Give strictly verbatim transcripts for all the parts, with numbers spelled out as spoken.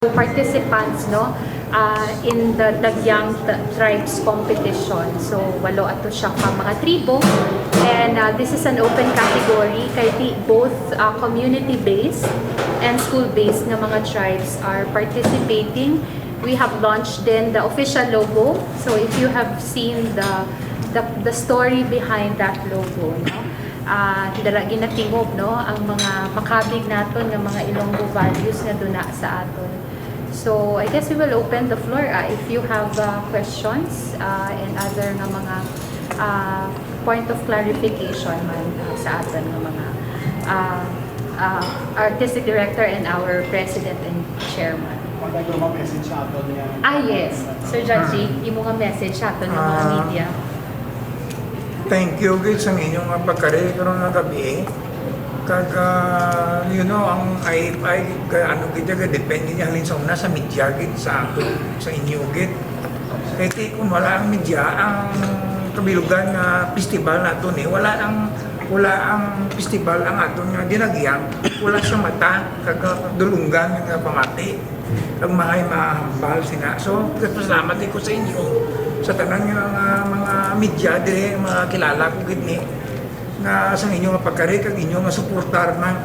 Participants, no, uh, in the Dagyang T- Tribes competition. So, walo ato siya ka mga tribo. And uh, this is an open category kay di both uh, community-based and school-based nga mga tribes are participating. We have launched din the official logo. So, if you have seen the the, the story behind that logo, no? Ah, dala ginatingob, no, ang mga makabig naton nga mga Ilonggo values nga duna sa aton. So, I guess we will open the floor, ah, if you have, ah, questions, ah, and other nga mga, ah, point of clarification man, ah, sa aton nga mga, ah, ah, artistic director and our president and chairman. Wala yung mga message sa aton niya. Ah, yes. Sir Judge, imo nga message sa aton nga mga Ah. media. Thank you gid sa inyong nga pagkari karon nga gabi. Kag, ah, you know, ang I F I, ka, ano gid, ka depend gid halin sa una sa media gid sa ato, sa inyo gid. Kay ti, kung wala ang media, ang kabilugan nga festival nato ni, wala ang, wala ang festival ang aton nga Dinagyang, wala sa mata, kag, ah, dulunggan nga pamati. Ang mahay mahambal sina. So, nagpasalamat ko sa inyo, sa tanan nga mga, mga media dire, mga kilala ko gid ni, nga sa inyo nga pagkari kag inyo nga suportar na.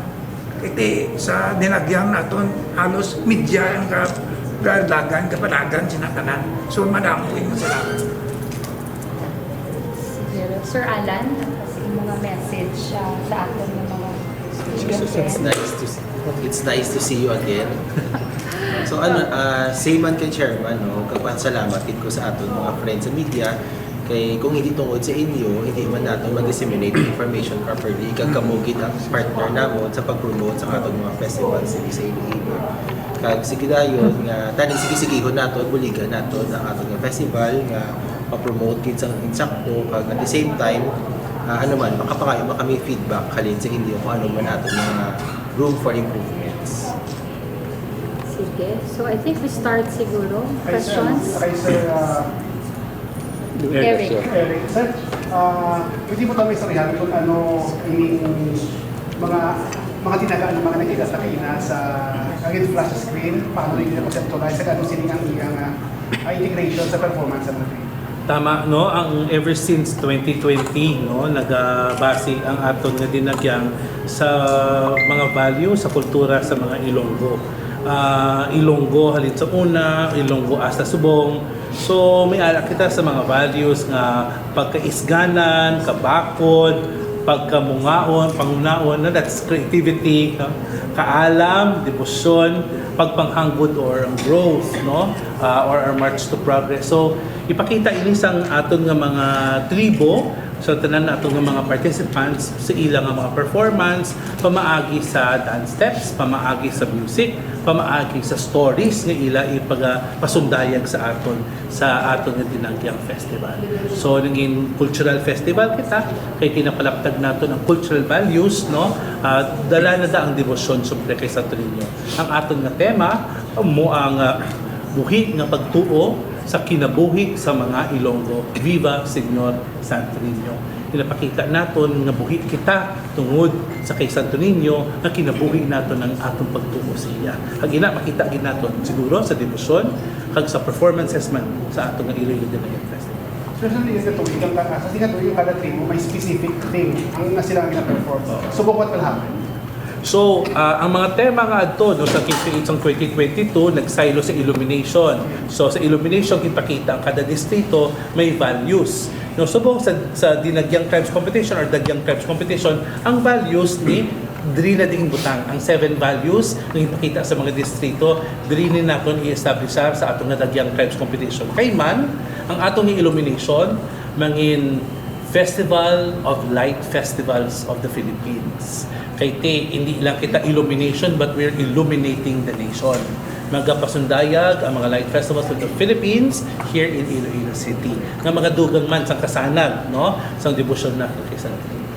Iti sa Dinagyang naton, halos media ang ka-, kadagan, kapadagan sina tanan. So, madamo yung salamat. Sige, Sir Alan, imo nga message, ah, sa aton nga mga It's students. Nice to see, it's nice to see you again. So, ano, ah, same man kay Chairman, no, kapasalamat gid ko sa aton mga friends sa media, kay kung hindi tungod sa inyo, hindi man naton ma-disseminate ang information properly, kag kamo gid ang partner namon sa pag-promote sa aton mga festival sa, sa Iloilo. Kag sige dayon nga, tani sige-sigihon naton, buligan naton ang aton nga festival nga ma-promote gid sang insakto, kag at the same time, ah, ano man, makapangayo man kami feedback halin sa inyo kung ano man aton mga room for improvements. Sige. So, I think we start siguro. Kay Sir, Questions? Kay Sir, ah, Eric. Eric. Sir, ah, pwede mo kami istoryahan kung ano ining mga, mga tinagaan ng mga nakita sa kaina sa, again, flash screen, paano ninyo na-conceptualize, at ano sining ang iyang, ah, integration sa performance sa mga Tama, no? Ang ever since twenty twenty, no, nagabase ang aton nga Dinagyang sa mga value, sa kultura sa mga Ilonggo. Ah, Ilonggo halin sa una, Ilonggo hasta subong. So, may ala kita sa mga values nga pagkaisganan, kabakod, pagkamungaon, pangunaon, no? That's creativity, no? Kaalam, debosyon, pagpanghanggot or ang growth, no? Ah, or our march to progress. So, ipakita ini sang aton nga mga tribo, sa tanan naton nga mga participants, sa ila nga mga performance, pamaagi sa dance steps, pamaagi sa music, pamaagi sa stories nga ila ipagapasundayag sa aton, sa aton nga Dinagyang Festival. So, naging cultural festival kita, kay kinapalaptag naton ang cultural values, no? Ah, dala na da ang debosyon, siyempre, kay Santo Niño. Ang aton nga tema, amo ang, ah, buhi nga pagtuo sa kinabuhi sa mga Ilonggo. Viva Señor Santo Niño. Ginapakita naton nga buhi kita tungod sa kay Santo Niño nga kinabuhi naton ang atong pagtuo sa iya. Kag ina, makita gid naton siguro sa debosyon kag sa performances man sa ato nga Iloilo Dinagyang Festival. Sir, sa tingin ko, ikaw, sa tingin ko, yung kada tribo may specific theme ang na sila ang gina-perform. So, what will happen? So, ah, ang mga tema nga adto, no, sa K P H ang twenty twenty-two, nagsaylo sa illumination. So, sa illumination, ginpakita ang kada distrito may values. No, subong sa, sa Dinagyang Tribes Competition or Dagyang Tribes Competition, ang values ni diri na din butang. Ang seven values nga ginpakita sa mga distrito, diri ni naton i-establishar sa atong nga Dagyang Tribes Competition. Kay man, ang atong illumination, mangin Festival of Light Festivals of the Philippines. Kay ti, hindi lang kita illumination, but we're illuminating the nation. Magapasundayag ang mga light festivals of the Philippines here in Iloilo City. Nga mga dugang man sang kasanag, no? Sang debosyon nato kay Santo Niño.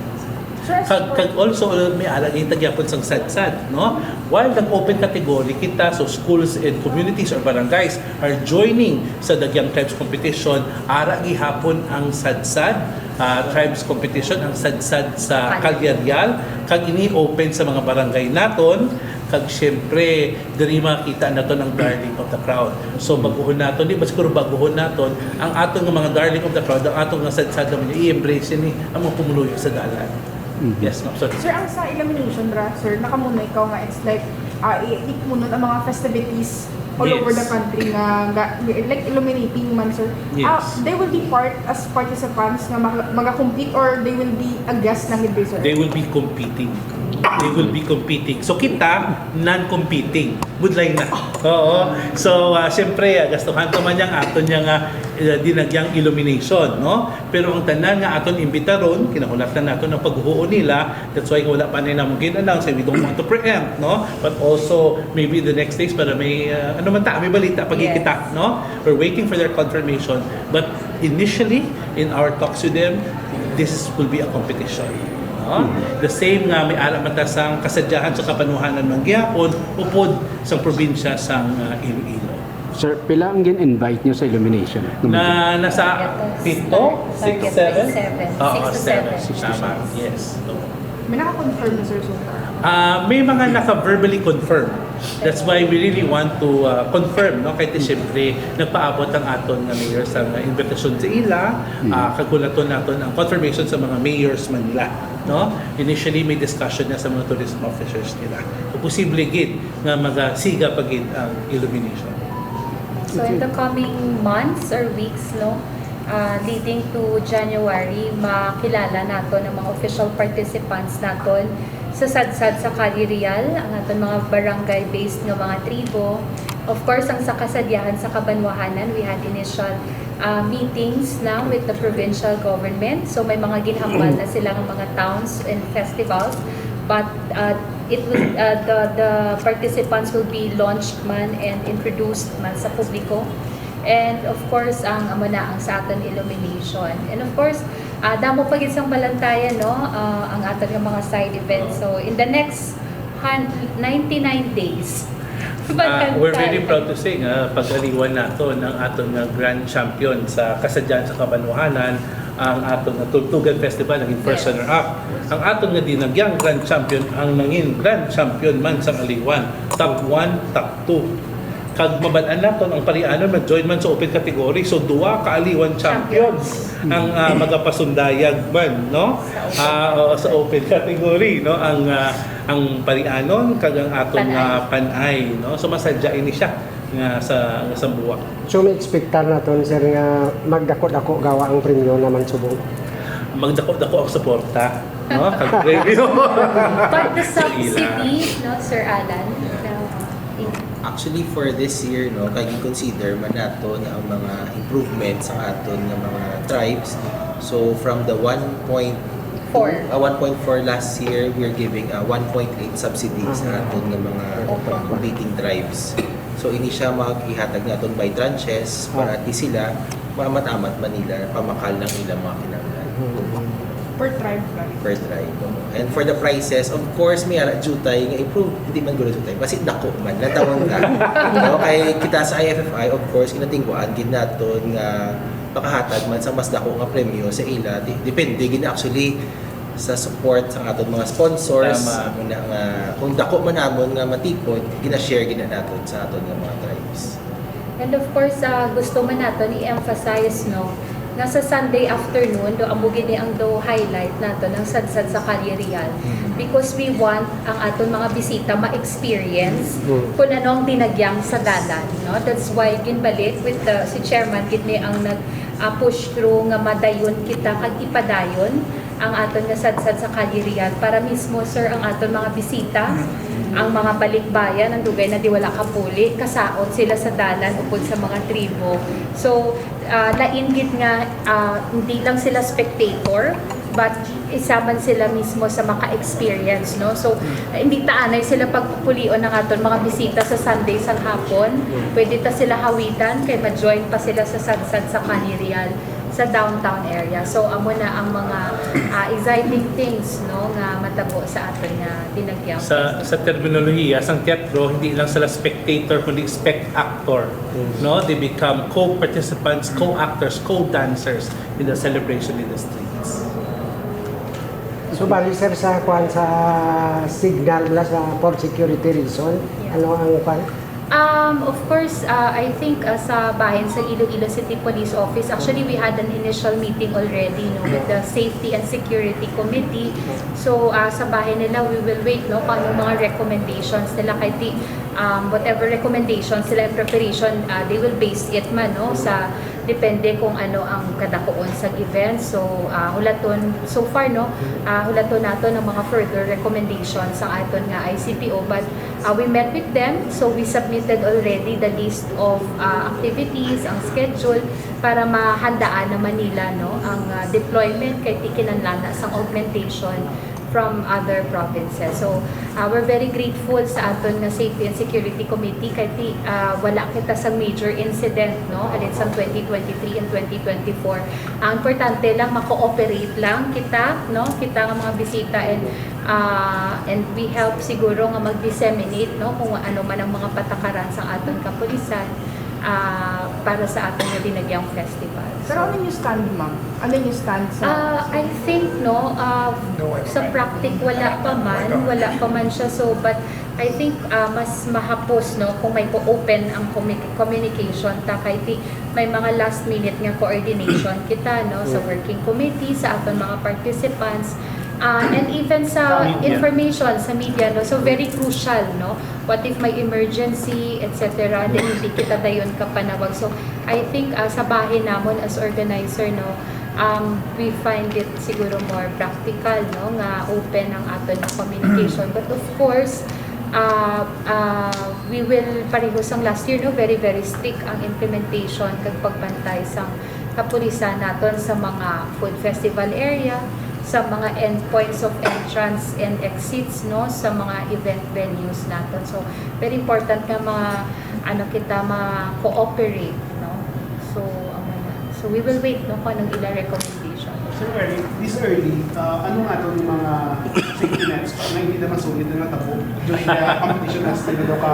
Sir, Kag, kag also, uh, may ala gid tagyapon sang sadsad, no? While nag-open category kita, so schools and communities or barangays are joining sa Dagyang Tribes Competition, ara gihapon ang sadsad, ah, Tribes Competition, ang sadsad sa Kal- Kal Yarial, kag ini open sa mga barangay naton, Kag siyempre, diri makita naton ang darling of the crowd. So, baguhon naton, di ba siguro baguhon naton, ang aton nga mga darling of the crowd, ang aton nga sadsad naman, i-embrace ni ang mga pumuluyo sa dalan. Yes, ma'am. Sorry. Sir, ang sa illumination ra, sir, nakamuna ikaw nga it's like, ah, i-, i-, munon ang mga festivities all Yes. over the country nga, nga like illuminating man, sir. Yes. Ah, they will be part as participants nga mag- magakompete or they will be a guest lang gid, sir? They will be competing. They will be competing. So kita, non-competing. Budlay na. Oo. So, ah, siyempre, ah, gastuhan to man yang aton yang ah, eh, dinagyang illumination, no? Pero ang tanan nga aton imbitaron, kinahulat na naton ang paghuhuon nila. That's why wala pa na namon gin-announce, eh, we don't want to preempt, no? But also, maybe the next days para may, ah, ano man ta, may balita, pag Yes. kita, no? We're waiting for their confirmation. But initially, in our talks with them, this will be a competition. No? The same nga may ara man ta sang kasadyahan sa kabanwahanan man gihapon, upod sang probinsya sang ah, Iloilo. Sir, pila ang gin-invite nyo sa illumination? Na nasa pito, six, Target seven? ay seven. Oo, Six to seven. Tama. Yes. May naka-confirm na, sir, so far? Ah, may mga naka-verbally confirm. That's why we really want to ah, confirm, no? Kaya siyempre, nagpaabot ang aton nga mayor sa mga invitation sa ila, ah, kagulaton naton ang confirmation sa mga mayors man nila, no? Initially, may discussion na sa mga tourism officers nila. So, posible gid nga magasiga pa gid ang illumination. So in the coming months or weeks, no, ah, leading to January, makilala naton ang mga official participants naton sa sadsad sa Calle Real, ang aton mga barangay-based nga mga tribo. Of course, ang sa kasadyahan sa kabanwahanan, we had initial ah, meetings na with the provincial government. So may mga ginhambal na sila nga mga towns and festivals, but ah, it will ah, the the participants will be launched man and introduced man sa publiko. And of course, ang amo na ang sa aton illumination. And of course, ah, damo pa gid sang balantayan, no, ah, ang aton nga mga side events. So in the next hun- ninety-nine days, Ah, we're very balantayan. Proud to say nga pag-aliwan naton ang aton nga grand champion sa Kasadyahan sa Kabanwahanan, ang aton nga Tugtugan Festival, naging first Yes. runner-up. Ang aton nga dinagyang grand champion ang nangin grand champion man sang aliwan, top one, top two. Kag mabal-an naton ang Parianon nag-join man sa open category, so duha ka aliwan champions ang ah, magapasundayag man, no? Ah, oo, sa open category, no? Ang ah, ang Parianon kag ang aton Panay. ah, Panay, no? So masadya ini siya nga sa nga sa buwak. So may expectar naton, sir, nga magdako-dako gawa ang premyo naman subong? Magdako-dako ang suporta, no? Kag premyo. But the subsidy, no, Sir Alan? The, in- Actually, for this year, no, kay consider man nato nga ang mga improvements sa aton nga mga tribes. So, from the one point Four. Uh, one point four last year, we're giving uh, one point eight subsidies sa aton nga mga competing tribes. So, ini siya mag-ihatag naton by tranches para at least sila maamat-amat man nila pamakal ang ilang mga kinahanglan Per tribe, right? per tribe. And for the prices, of course, may ara jutay nga improve, hindi man gulo jutay, basi dako man, natawag na. No? Kay kita sa I F F I, of course, kinatingwaan gid naton nga makahatag man sa mas dako nga premyo sa ila. Di, depende gid na actually sa support sa aton mga sponsors. Tama. Muna nga, kung dako man namon nga matipon, gina-share gid na naton sa aton nga mga tribes. And of course, ah, gusto man naton i-emphasize, no, nga sa Sunday afternoon, do amo gini ang do highlight naton ang sadsad sa Calle Real. Because we want ang aton mga bisita ma-experience kung ano ang dinagyang sa dalan, no? That's why ginbalik with the, si Chairman gid ni ang nag ah, push through nga madayon kita kag ipadayon ang aton nga sadsad sa Calle Real para mismo, sir, ang aton mga bisita, ang mga balikbayan, ang dugay na di wala kapuli, kasaon sila sa dalan upod sa mga tribo. So, ah, lain gid nga ah, hindi lang sila spectator, but isa man sila mismo sa maka-experience, no? So, hindi ta anay sila pagpupulion ang aton mga bisita sa Sunday sang hapon. Pwede ta sila hawitan kay ma-join pa sila sa sadsad sa Calle Real sa downtown area. So, amo na ang mga ah, exciting things, no, nga matabo sa aton nga dinagyang Sa festival. Sa terminolohiya sang teatro, hindi lang sila spectator kundi spectator, no? They become co-participants, co-actors, co-dancers in the celebration in the streets. So, bali, sir, sa kwan, sa signal na sa, for security reason, Yeah. ano ang kwan? Um, of course, uh, I think uh, sa bahin sa Iloilo City Police Office, actually we had an initial meeting already, no, with the Safety and Security Committee. So uh, sa bahin nila, we will wait, no, kung anong mga recommendations nila. Kay ti, um, whatever recommendations sila in preparation, uh, they will base it man, no, sa depende kung ano ang kadakuon sa event. So uh, hulaton, so far, no, uh, hulaton nato ng mga further recommendations sa aton nga I C P O. But Uh, we met with them, so we submitted already the list of uh, activities, ang schedule, para mahandaan naman nila, no, ang uh, deployment kay ti kinahanglan sang augmentation from other provinces. So uh, we're very grateful sa aton nga Safety and Security Committee kay ti uh, wala kita sa major incident, no, halin sang twenty twenty-three and twenty twenty-four. Ang importante lang, ma-cooperate lang kita, no, kita nga mga bisita, and uh, and we help siguro nga mag-disseminate, no, kung ano man ang mga patakaran sa aton kapulisan uh, para sa aton nga Dinagyang Festival. Pero ano yung stand, ma'am? Ano yung stand sa... Uh, I think, no, uh, sa practic, wala pa man, wala pa man siya. So, but I think uh, mas mahapos, no, kung may open ang commu- communication ta kay ti may mga last minute nga coordination kita, no, sa working committee, sa aton mga participants, uh, and even sa information sa media, no. So very crucial, no, what if may emergency, et cetera, then hindi kita dayon kapanawag. So I think uh, sa bahin namon as organizer, no, um, we find it siguro more practical, no, nga open ang aton communication. But of course, uh, uh, we will, pareho sang last year, no, very, very strict ang implementation kag pagbantay sang kapulisan naton sa mga food festival area, sa mga endpoints of entrance and exits, no, sa mga event venues naton. So very important nga mga ano kita ma-cooperate, no. So amo na. So we will wait, no, kung anong ila recommendation. Sir Eric, this early, uh, ano nga itong mga safety nets na hindi na masulid na natabo during the competition na sila daw ka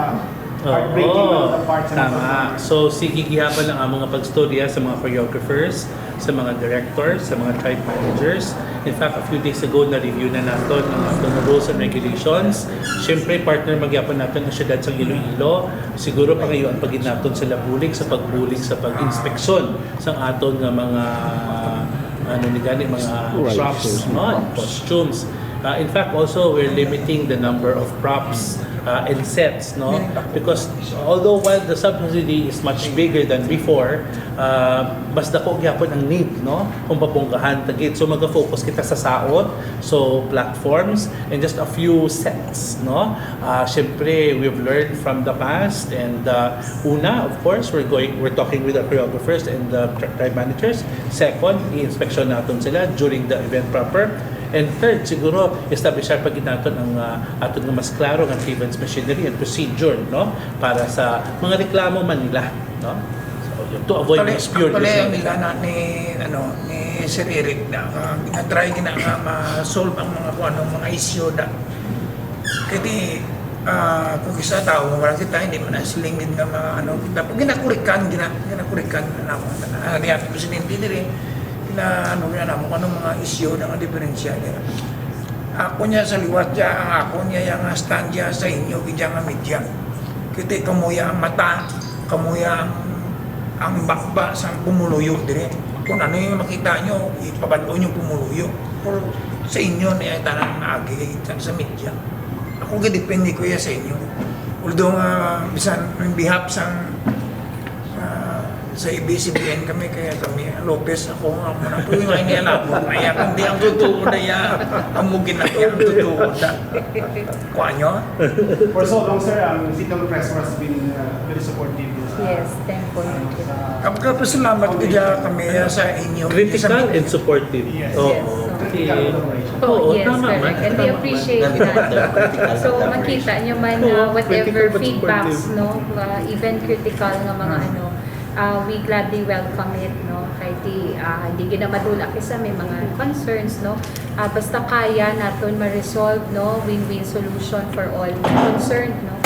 heartbreaking on the part sa mga Tama. performers? So, sige gihapon ang among nga pagstorya sa mga choreographers, sa mga directors, sa mga tribe managers. In fact, a few days ago, na-review na naton ang aton rules and regulations. Siyempre, partner man gyapon naton ang siyudad sa Iloilo. Siguro, pangayoan pa gid naton sila bulig sa pagbulig sa pag-inspeksyon sang aton nga mga, ano ni gani, mga props, no? Costumes. Uh, in fact, also, we're limiting the number of props uh, and sets, no? Because although while the subsidy is much bigger than before, uh, mas dako gyapon ang need, no? Kung mabunggahan ta gid. So, maga-focus kita sa saot, so platforms, and just a few sets, no? Uh, Siyempre, we've learned from the past, and uh, una, of course, we're going, we're talking with the choreographers and the tri- tribe managers. Second, i-inspection naton sila during the event proper. And third, siguro, establish pa gid naton ang uh, aton nga mas klaro nga grievance machinery and procedure, no, para sa mga reklamo man nila, no. So, yun, to avoid Actually, dispute. Actually, ang ila na ni, ano, ni Sir Eric na uh, ginatry gina nga ma-solve ang mga kung anong mga issue na. Kaya ah, kung isa tao, wala kita, hindi man na silingin nga mga ano, kita po, ginakurikan, gina, ginakurikan na naman. Ano niya, presidente diri, gina, ano, gina naman, anong mga issue na nga diferensya nila. Ako niya sa liwat niya, ang ako niya yung stand niya sa inyo, gidya nga media. Kita kamuya ang mata, kamuya ang, ang bakba sa pumuluyo dire. Kung ano yung makita nyo, ipabalo nyo pumuluyo. Pero sa inyo na yung tanang agi sa, sa media. Ako gadepende ko ya sa inyo. Although nga, bisan in behalf sang ah, sa A B S C B N kami, kaya kami, Lopez, ako nga muna po yung ay niya labot na iya. Kundi ang totoo na iya, ang mugin na iya, ang totoo na. Kuha nyo? For so long, sir, ang City Hall Press has been uh, very supportive. Sa, Yes, thankful. Ano, sa, Kapagkapasalamat ko dyan kami sa inyo. Critical Sa- and supportive. Yes. Oo. Yes. Critical collaboration. Oh, Oo, yes, tama, correct. man. And we Tama, appreciate man. that. So, makita nyo man na Oo, whatever critical but feedbacks, supportive. No, uh, even critical nga mga ano, uh, we gladly welcome it, no? Kay di, uh, hindi ginamadula kasi may mga concerns, no? Uh, basta kaya naton ma-resolve, no? Win-win solution for all concerned, no?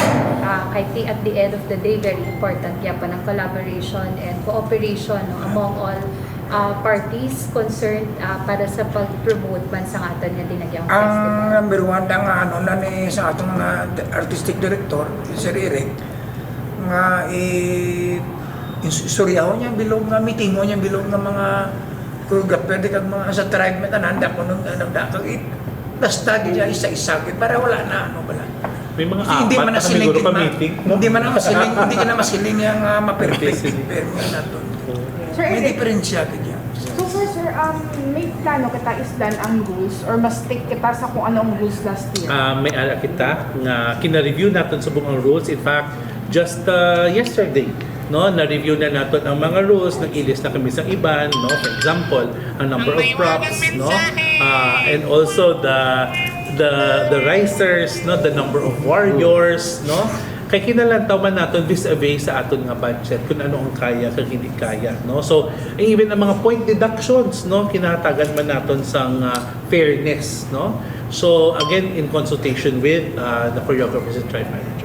Uh, kay di at the end of the day, very important gyapon ang collaboration and cooperation, no, among all ah, parties concerned, ah, para sa pag-promote man sa aton nga Dinagyang Ang Festival? number one lang nga ano na ni sa atong na artistic director, si Sir Eric, nga i ins- istoryahon niya bilog nga, mitingon niya bilog nga mga choreographer di kag mga sa tribe, may tanan da kuno nga nagdakag it basta gid siya isa-isa gid para wala na ano bala. May mga Hindi apat man na na siling siguro gid ka ma- meeting, no? Hindi man na masiling, hindi ka na masiling yung uh, ma-perfect Hindi, pero nga nato. Sir May Eric, diferensya gid yan. So far, sir, um, may plano kita isdan ang rules or mas strict kita sa kung ano ang rules last year? Ah, may ala kita nga kina-review naton subong ang rules. In fact, just uh, yesterday, no, na-review na naton ang mga rules, nag-ilis na kami sa iban, no, for example, ang number of props, no, ah, and also the the the risers, no, the number of warriors, no. Kay kinalantaw man naton vis-a-vis sa aton nga budget kung ano ang kaya kag hindi kaya, no. So even ang mga point deductions, no, kinahatagan man naton sang uh, fairness, no. So again, in consultation with uh, the choreographers and tribe managers.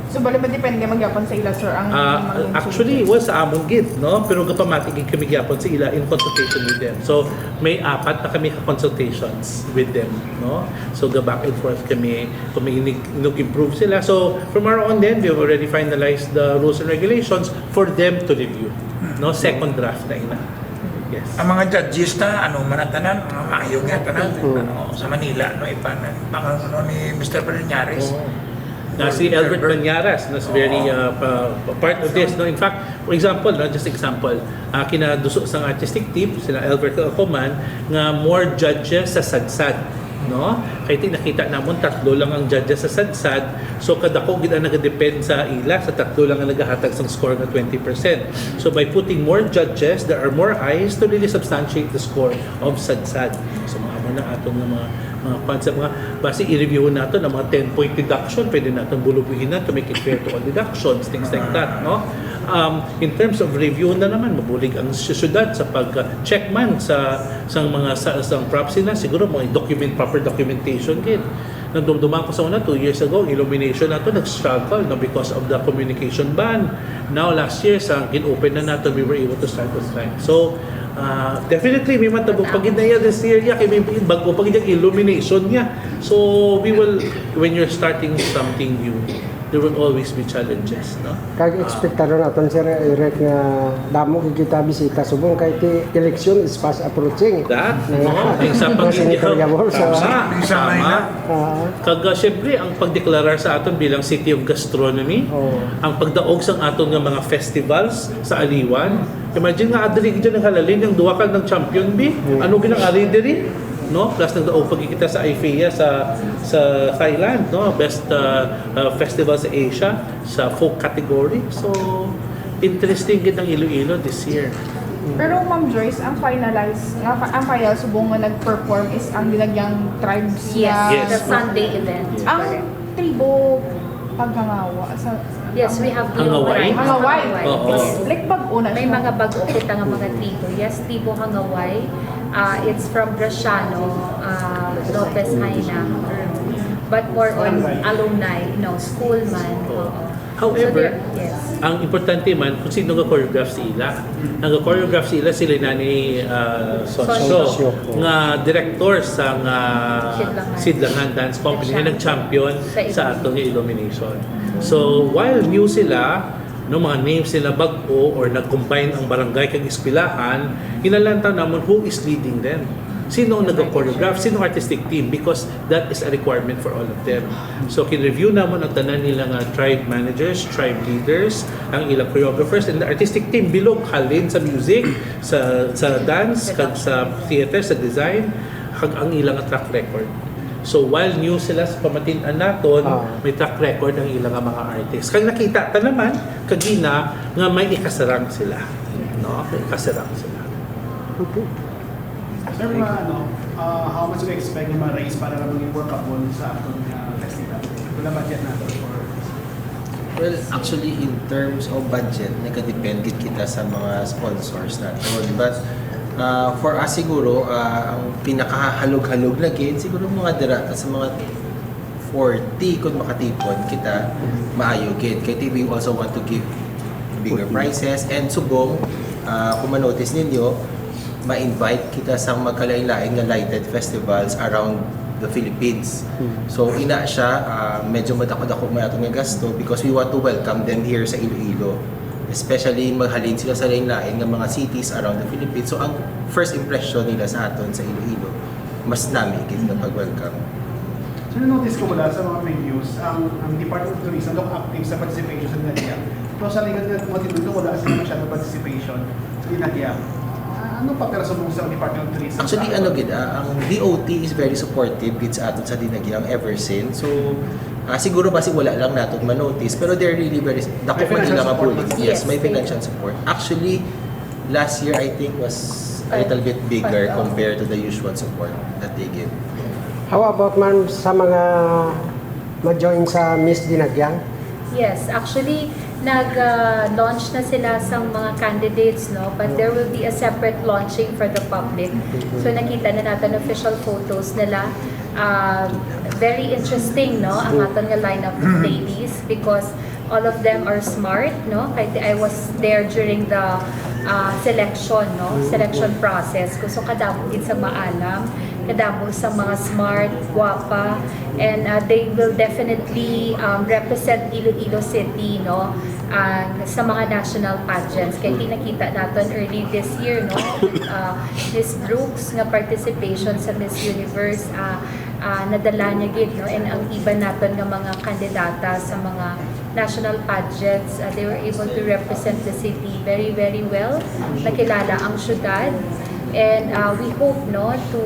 So, bali, madepende man gyapon sa ila, sir, ang Ah, maging actually, changes. Well, sa amon gid, no, pero gapamati gid kami gyapon sa ila in consultation with them. So may apat na kami ka consultations with them, no. So ga back and forth kami kung may inig- nag-improve sila. So from our own then, we've already finalized the rules and regulations for them to review, no. Second draft na ina. Yes. Ang mga judges na ano man ang tanan, mga maayo nga tanan, ano, sa Manila, no, iba na, baka ano ni Mister Bernares. Na si Elbert Mañaras, na very uh, pa- pa- part of this, no. In fact, for example, no, just example, uh, kinaduso sang artistic team sila Elbert kag ako man nga more judges sa sadsad, no. Kay ti nakita namon tatlo lang ang judges sa sadsad, so kadako gid ang nagadepend sa ila sa tatlo lang ang nagahatag sang score nga twenty percent. So by putting more judges, there are more eyes to really substantiate the score of sadsad. So mga amo na aton nga mga mga kwan sa mga basi i-review nato ang mga ten point deduction, pwede nato bulubuhin na to make it fair to all deductions, things like that, no. Um, in terms of review na naman, mabulig ang sy- syudad sa pag-check man sa sa mga sa, sa props nila, siguro mga document proper documentation gid. Nagdumduman ko sa una, two years ago, illumination nato nag-struggle, no, because of the communication ban. Now last year sa gin-open na nato, we were able to start on time. So uh, definitely may matabo pag gid na iya this year, ya kay may bag-o pag gid illumination niya. So we will, when you're starting something new, there will always be challenges, no? Kag ekspektado naton, Sir Eric, nga damo gid kita bisita subong kay ti election is fast approaching. That, no? Ang sa Mga pag-, senatorial, so, tama, tama. Ah, Kag uh, syempre ang pagdeklarar sa aton bilang City of Gastronomy, Oo. Ang pagdaog sang aton nga mga festivals sa Aliwan. Imagine nga adiri gid naghalalin ang duha ka ng champion bi. Ano ginang ari diri? No? Plus nagdaog pa gid kita sa IFEA sa sa Thailand, no? Best uh, uh, festival sa Asia sa folk category. So interesting gid ang Iloilo this year. Pero Ma'am Joyce, ang finalize, nga fa- ang final subong nga nag-perform is ang Dinagyang Tribes Yes, nga the Sunday event. Ang Correct. Tribo Paghangawa sa Yes, we have Hangaway? Tribo Hangaway. Hangaway. Oo. Yes. Like bag-o na May siya. Mga bag-o kita nga mga tribo. Yes, Tribo Hangaway. Uh, it's from Graciano uh, Lopez Haynang. But more on alumni, no, school man. Oo. However, So there, yes. Ang importante man kung sino nga choreograph sa ila. Ang choreograph sa ila sila na ni uh, Sonso, Sonso. Nga director sa nga Sidlangan. Sidlangan Dance Company nga nag-champion Sa sa event. Atong illumination. So while new sila, no, mga names nila bag-o or nag-combine ang barangay kag eskwelahan, kinalantaw namon who is leading them. Sino ang nag-choreograph? Sino ang artistic team? Because that is a requirement for all of them. So, kin-review namon ang tanan nila nga tribe managers, tribe leaders, ang ilang choreographers, and the artistic team bilog halin sa music, sa sa dance, kag sa theater, sa design, kag ang ilang track record. So while new sila sa pamatin-an naton, Ah. May track record ang ilang mga artists. Kag nakita ta naman kagina nga may ikasarang sila. No? May ikasarang sila. Okay. Sir, mga ano, uh, how much we expect nga ma-raise para lang maging workable sa aton nga festival? Wala budget nato for Well, actually, in terms of budget, nagadepend gid kita sa mga sponsors naton. But uh, for us siguro, uh, ang pinakahalog-halog na gid, siguro mga dira sa mga forty kung makatipon kita, maayo gid. Kay we also want to give bigger prizes. And subong, uh, kung manotice ninyo, ma-invite kita sa magkalain-lain nga lighted festivals around the Philippines. So, ina siya, ah, medyo madako-dako may aton nga gasto because we want to welcome them here sa Iloilo. Especially, maghalin sila sa lain-lain nga mga cities around the Philippines. So, ang first impression nila sa aton sa Iloilo, mas nami gid nga pag-welcome. So, na-notice ko wala sa mga venues, ang, ang Department of Tourism daw active sa participation sa Dinagyang. Pero sa ligan nga mga tinundo, wala sila masyado participation sa Dinagyang. Ah, ano pa pero sa mga sa Department of Tourism? Actually, ano gid, ah, ang D O T is very supportive gid sa aton sa Dinagyang ever since. So, ah, siguro basi wala lang naton ma-notice, pero they're really very, dako May man financial sila nga support. Yes, Yes, may they financial support. Actually, last year I think was a little bit bigger compared to the usual support that they give. How about, ma'am, sa mga ma-join sa Miss Dinagyang? Yes, actually, nag-launch na sila sa mga candidates, no? But there will be a separate launching for the public. So, nakita na natin official photos nila. Ah, very interesting, no? Ang aton nga lineup of ladies because all of them are smart, no? Kay I was there during the ah, selection, no? Selection process. So, kadamo gid sa maalam, kadamo sa mga smart, guwapa, and ah, they will definitely um, represent Iloilo City, no? Ah, sa mga national pageants. Kay nakita naton early this year, no? Ah, Miss Brooks nga participation sa Miss Universe, ah, ah, nadala niya gid, no? And ang iban naton nga mga kandidata sa mga national pageants, ah, they were able to represent the city very, very well. Nakilala ang syudad. And ah, we hope, no, to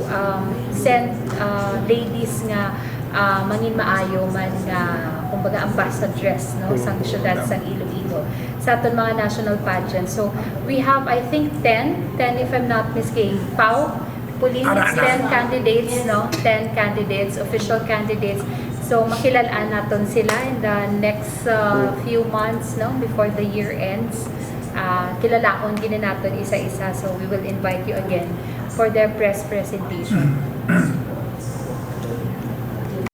um, send ah, ladies nga ah, mangin maayo man nga, kumbaga, ambassadress, no, sang syudad sang Iloilo sa aton mga national pageants. So, we have, I think, ten, ten if I'm not mistaken, Pau, Pauline, it's ten candidates, no? Ten candidates, official candidates. So, makilalaan naton sila in the next uh, few months, no? Before the year ends. Ah, kilalaon gid naton isa-isa. So, we will invite you again for their press presentation.